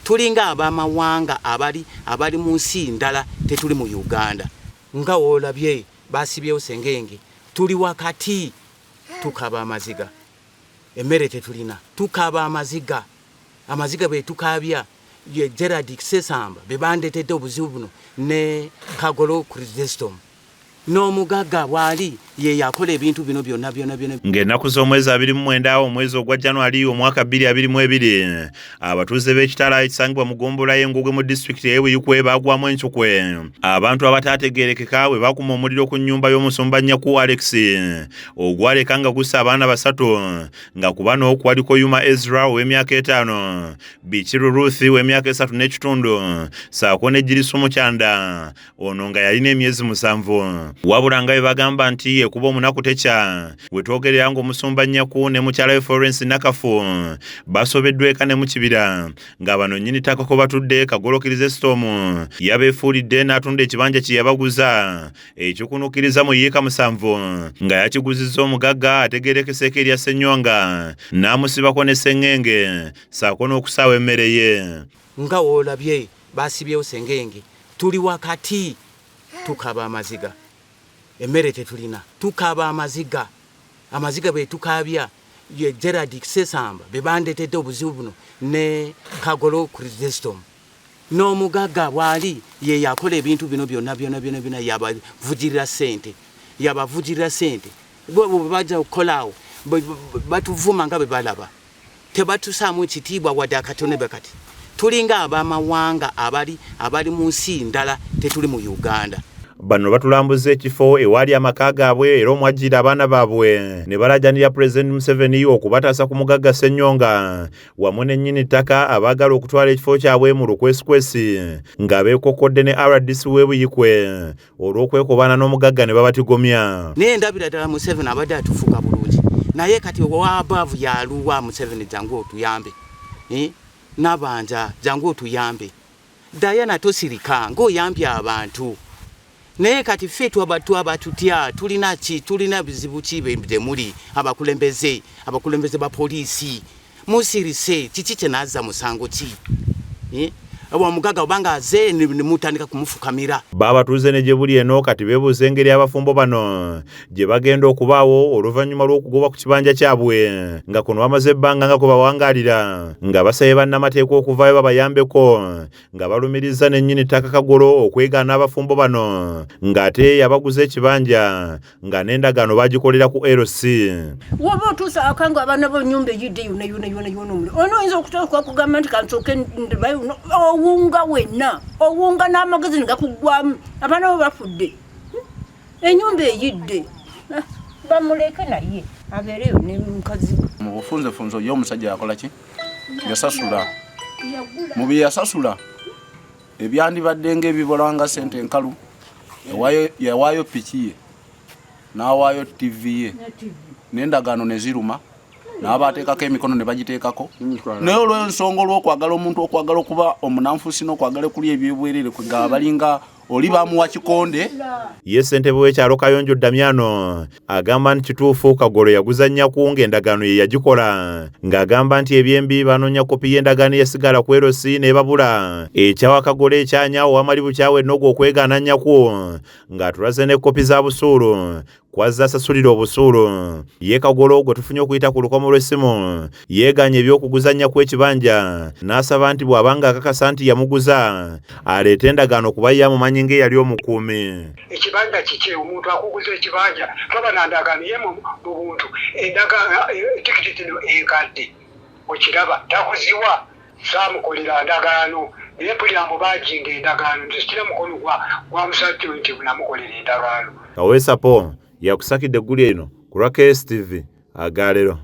Tulinga abamawanga abali abali mu nsi ndala, tetuli mu Uganda. Nga woolabye basibyewo sengenge, tuli wakati tukaba amaziga, emmere tetulina, tukaba amaziga, amaziga bwe tukabya. Ye Gerard Sesamba be bandetedde obuzibu buno ne Kagolo Chrysostom n'omugagga bw'ali ye yakola ebintu bino byonna byonna byonna. Ng'ennaku z'omwezi 29 omwezi ogwa January omwaka 2022, abatuuze b'ekitala ekisangibwa mu ggombolola y'Engogwe mu disitulikiti ey'e Buikwe baagwamu encukwe abantu abataategeerekeka bwe bakuma omuliro ku nnyumba y'omusumba Nyaku Alex, ogwaleka nga gussa abaana basatu, nga ku bano kwaliko Yuma Ezra ow'emyaka 5, Bikiru Ruth ow'emyaka 3 n'ekitundu, ssaako ne Girisumu Kyanda, ono nga yalina emyezi 7. Wabula nga bwe bagamba nti ekuba omunaku tekya, we twogerera ng'omusumba Nyaku ne mukyala we Florence Nakafu basobeddwa eka ne mu kibira, nga bano nnyini ttaka ko batudde Kagolo Chrysostom yabeefuulidde n'atunda ekibanja kye yabaguza ekikunukkiriza mu yiika 7, nga yakiguzizza omugagga ategeerekeseeko erya Ssennyonga, n'amusibako ne sseŋŋenge ssaako n'okusaawa emmere ye. Nga woolabye basibyewo sengenge, tuli wakati tukaba amaziga, emmere tetulina, tukaba amaziga, amaziga bwe tukabya. Ye Gerard Sesamba be bandetedde obuzibu buno ne Kagolo Chrysostom n'omugagga bw'ali ye yakola ebintu bino byonna byonna byonna byonna. Yabavugirira ssente, yabavugirira ssente. Bwe bajja okukolaawo batuvuma nga bwe balaba, tebatusaamu ekitiibwa wadde akatono. Bwe kati tulinga abamawanga abali abali mu nsi ndala, tetuli mu Uganda. Bano batulambuza ekifo ewaali amaka gaabwe era omwajjira abaana baabwe, ne balajanira Pulezidenti Museveni okubataasa ku mugagga Ssennyonga wamu ne nnyini ttaka abaagala okutwala ekifo kyabwe mu lukwesikwesi, nga beekokkodde ne RDC w'e Buyikwe olw'okwekobaana n'omugagga ne babatigomya. Naye ndabira ddala Museveni abadde atufuga bulungi, naye kati owabaavu yaluwa? Museveni, jangu otuyambe. Eh? Nabanja, jangu otuyambe. Diana, tosirika ng'oyambye abantu, naye kati ffe twaba tutya? Tulina ki? Tulina bizibu ki bye muli abakulembeze, abakulembeze ba poliisi musirise? Kiki kyenazza? Musango ki? Eh? Omugaga obanga aze nemutandika kumufukamira. Baabatuuze ne gye buli eno kati beebuuza engeri abafumbo bano gye bagenda okubaawo oluvannyuma lw'okugobwa ku kibanja kyabwe, nga kuno bamaze ebbanga nga kwe bawangaalira, nga basabye bannamateeka okuvaayo babayambeko, nga balumiriza nennyini ttaka Kagolo okwegaana abafumbo bano, ng'ate yabaguza ekibanja nga n'endagaano bagikolera ku LC. Woba otuusa akanga abaana bo, nyumba eyidde yona yona yona yona, omuliro ono oyinza okutuuka okugamba nti kansooke ndabayo. Owunga wenna, owunga n'amagezi ne gakuggwamu. Abaana bo bafudde, enyumba eyidde. Ah, bamuleke naye abeereyo ne mukazi we. Mu bufunzefunze, ye omusajja yakola ki? Yasasula. Mu bye yasasula ebyandibadde ngaebibola nga sente enkalu, yawaayo piki ye, n'awaayo TV ye, n'endagaano ne ziruma, n'aba ateekako emikono ne bagiteekako. Naye olw'ensonga olw'okwagala omuntu okwagala okuba omunanfuusi n'okwagala okulya ebyebwerere, kwegaba balinga oli bamuwa kikonde. Ye ssentebe w'ekyalo Kayonjo Damiano agamba nti kituufu Kagolo yaguza Nyaku ng'endagaano ye yagikola, ng'agamba nti ebyembi banoonya kopi y'endagaano eyasigala ku LC n'ebabula, ekyawa Kagolo ekyanya owamali bukyawa ennogo okwegaana Nyaku, ng'atulaze ne kopi za busuulu kwazza asasulira obusuulu. Ye Kagolo gwe tufunye okuyita ku lukomo lw'essimu yeegaanye ebyokuguza Nyaku ekibanja, n'asaba nti bw'abanga akakasa nti yamuguza aleete endagaano kuba ye amumanyi ng'eyali omukuumi. Ekibanja kiki? Omuntu akuguza ekibanja taba na ndagaano ye mu buntu. Endagaano, tikiti zino enkadde okiraba takuziwa. Saamukolera ndagaano, naye mpulira mbu bajinga endagaano. Nze sikira mukono gwa musajja oyo nti namukolera endagaano. Kaweesa Paul yakusakidde egguli eno ku lwa KSTV agaalero.